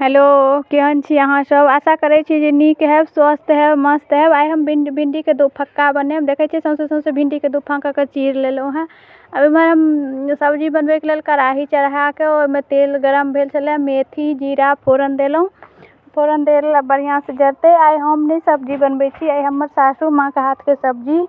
Hello, केहन छी अहाँ सब? आशा करै छी जे नीक हैब, स्वस्थ हैब, मस्त हैब। आइ हम भिंडीके दू फक्का बनायब। देखै छियै सौंसे सौंसे भिंडीके दू फाँक कऽ कऽ चीर लेलहुँ हेँ। आब एम्हर हम सब्जी बनबैके लेल कड़ाही चढ़ाकऽ ओहिमे तेल गरम भेल छलै, मेथी जीरा फोरन देलहुँ। फोरन देल बढ़िआँसँ जरतै। आइ हम नहि सब्जी बनबै छी, आइ हमर सासू माँके हाथके सब्जी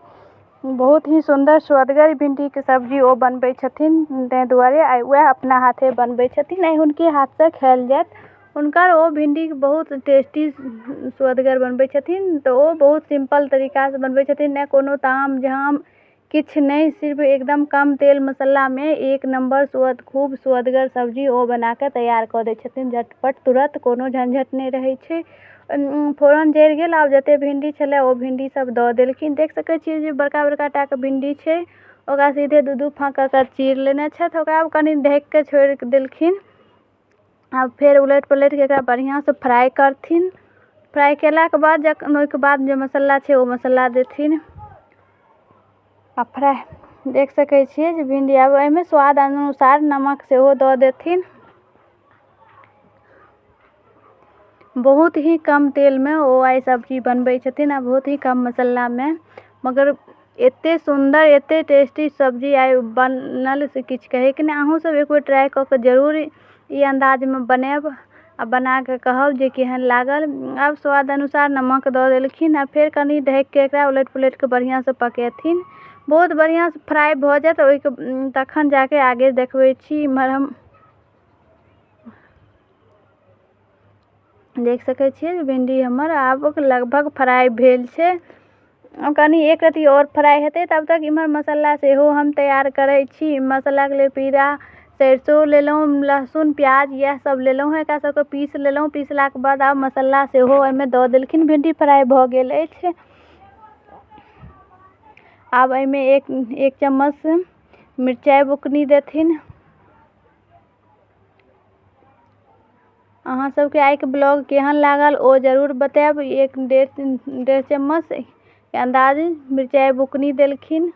बहुत ही सुन्दर सुअदगर भिंडीके सब्जी ओ बनबै छथिन, ताहि दुआरे आइ वएह अपना हाथे बनबै छथिन, आइ हुनके हाथसँ खाएल जाएत। हुनकर ओ भिंडीके बहुत टेस्टी सुअदगर बनबै छथिन, तऽ ओ बहुत सिम्पल तरीकासँ बनबै छथिन, नहि कोनो ताम झाम किछु नहि, सिर्फ एकदम कम तेल मसालामे एक नम्बर खूब सुअदगर सब्जी ओ बनाकऽ तैयार कऽ दै छथिन झटपट तुरन्त, कोनो झँझटि नहि रहै छै। फोरन जरि गेल, आब जतेक भिंडी छलै ओ भिंडी सब दऽ देलखिन। देख सकै छियै जे बड़का बड़का टाके भिंडी छै, ओकरा सीधे दू दू फाँक कऽ कऽ चीर लेने छथि। ओकरा कनि ढकिके छोड़ि देलखिन। आब फेर उलटि पलटिके एकरा बढ़िआँसँ फ्राइ करथिन। फ्राइ केलाके बाद जखन ओहिके बाद जे मसाला छै ओ मसाला देथिन। आ फ्राइ देख सकै छियै जे भिंडी आब एहिमे स्वाद अनुसार नमक सेहो दऽ देथिन। बहुत ही कम तेलमे ओ आइ सब्जी बनबै छथिन आ बहुत ही कम मसालामे, मगर एतेक सुन्दर एतेक टेस्टी सब्जी आइ बनल से किछु कहैके नहि। अहूँसब एक बेर ट्राइ कऽ कऽ जरूर ई अन्दाजमे बनायब आ बनाकऽ कहब जे केहन लागल। आब स्वाद अनुसार नमक दऽ देलखिन आ फेर कनि ढकिके एकरा उलटि पुलटिके बढ़िआँसँ पकेथिन। बहुत बढ़िआँसँ फ्राइ भऽ जायत ओहिके तखन जाके आगे देखबै छी। इम्हर हम देख सकै छियै जे भिंडी हमर आब लगभग फ्राइ भेल छै। आब कनि एक रत्ती आओर फ्राइ हेतै, तब तक इम्हर मसाला सेहो हम तैयार करै छी। मसालाके लेल पीरा सरिसो लेलहुँ, लहसुन प्याज इएह सब लेलहुँ हेँ, एकरा सबके पीस लेलहुँ। पीसलाके बाद आब मसाला सेहो ओहिमे दऽ देलखिन। भिंडी फ्राइ भऽ गेल अछि। आब एहिमे एक एक चम्मच मिरचाइ बुकनी देथिन। अहाँ सबके आइके ब्लॉग केहन लागल ओ जरूर बतायब। एक डेढ़ चम्मच अन्दाज मिरचाइ बुकनी देलखिन।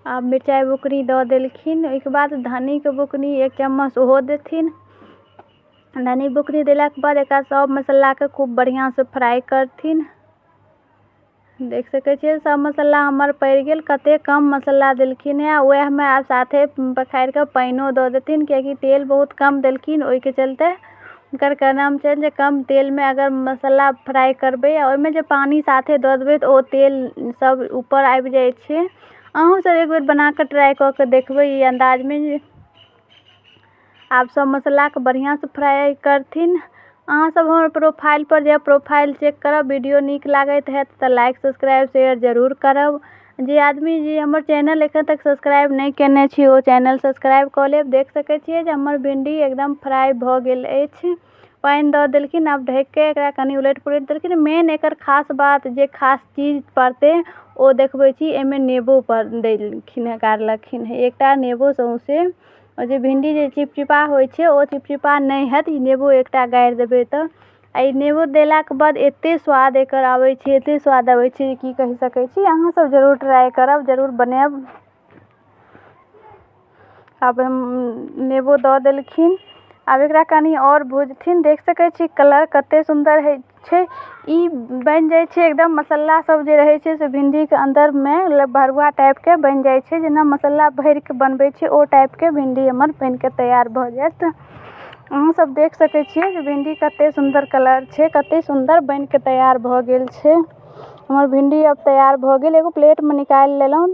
आब मिरचाइ बुकनी दऽ देलखिन। ओहिके बाद धन्नीके बुकनी एक चम्मच ओहो देथिन। धन्नी बुकनी देलाके बाद एकरा सब मसालाके खूब बढ़िआँसँ फ्राइ करथिन। देख सकै छियै सब मसाला हमर पड़ि गेल। कतेक कम मसाला देलखिन हेँ। वएहमे आब साथे पखारिकऽ पानिओ दऽ देथिन, किएकि तेल बहुत कम देलखिन, ओहिके चलते हुनकर कहनाम छनि जे कम तेलमे अगर मसाला फ्राइ करबै आ ओहिमे जे पानि साथे दऽ देबै तऽ ओ तेल सब ऊपर आबि जाइ छै। अहूँ सब एक बेर बनाकऽ ट्राइ कऽ कऽ देखबै ई अन्दाजमे। आब सब मसालाके बढ़िआँसँ फ्राइ करथिन। अहाँ सब हमर प्रोफाइलपर जायब, प्रोफाइल चेक करब। वीडियो नीक लागैत हैत तऽ लाइक सब्सक्राइब शेयर जरूर करब। जे आदमी जे हमर चैनल एखन तक सब्सक्राइब नहि केने छी ओ चैनल सब्सक्राइब कऽ लेब। देख सकै छियै जे हमर भिंडी एकदम फ्राइ भऽ गेल अछि। पानि दऽ देलखिन। आब ढकिके एकरा कनि उलटि पुलटि देलखिन। मेन एकर खास बात जे खास चीज पड़तै ओ देखबै छी। एहिमे नेबो पर देलखिन हेँ, गाड़लखिन हेँ एकटा नेबो सौँसे। जे भिंडी जे चिपचिपा होइ छै ओ चिपचिपा नहि हैत ई नेबो एकटा गाड़ि देबै तऽ। आ ई नेबो देलाके बाद एतेक स्वाद एकर आबै छै, एतेक स्वाद आबै छै जे की कहि सकै छी। अहाँसब जरूर ट्राइ करब, जरूर बनायब। आब हम नेबो दऽ देलखिन। आब एकरा कनि आओर भुजथिन। देख सकै छी कलर कतेक सुन्दर होइ छै, ई बनि जाइ छै एकदम। मसाला सब जे रहै छै से भिंडीके अन्दरमे भरुआ टाइपके बनि जाइ छै, जेना मसाला भरिके बनबै छै ओ टाइपके भिंडी हमर बनिके तैयार भऽ जायत। अहाँ सब देख सकै छियै जे भिंडी कतेक सुन्दर कलर छै, कतेक सुन्दर बनिके तैयार भऽ गेल छै। हमर भिंडी आब तैयार भऽ गेल, एगो प्लेटमे निकालि लेलहुँ।